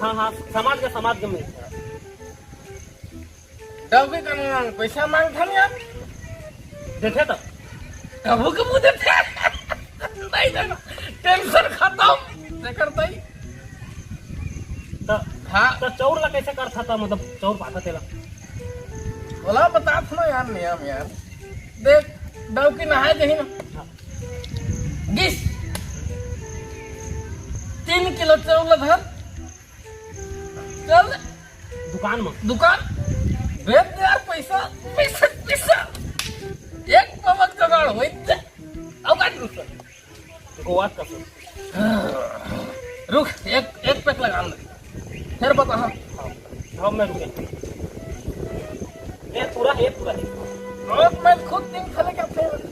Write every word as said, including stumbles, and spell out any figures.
हाँ, हाँ, समझ गे, समझ गे मैं। डौकी कन पैसा मांगथन यार। देथे त। कभू कभू देथे। नहीं देना। Tension खतम। तेकर तई। त, हाँ। त चौर ला कैसे करथा त, मतलब, चौर पाथा तेला? ओला बतात ना यार, नियम यार। देख, डौकी नहाए जही ना। हाँ। गिस। तीन किलो चौर ला धर। चल। दुकान में। दुकान। बेच दे यार, पैसा, पैसा, पैसा। एक पवक जुगाड़ होई ते। अब का दूसरा? गोवा का सर। रुक, एक, एक पैक लगा ले। फिर बता, हाँ। हाँ, हाँ, मैं रुके। ये पूरा, ये पूरा है। और मैं खुद दिन खले का फेर।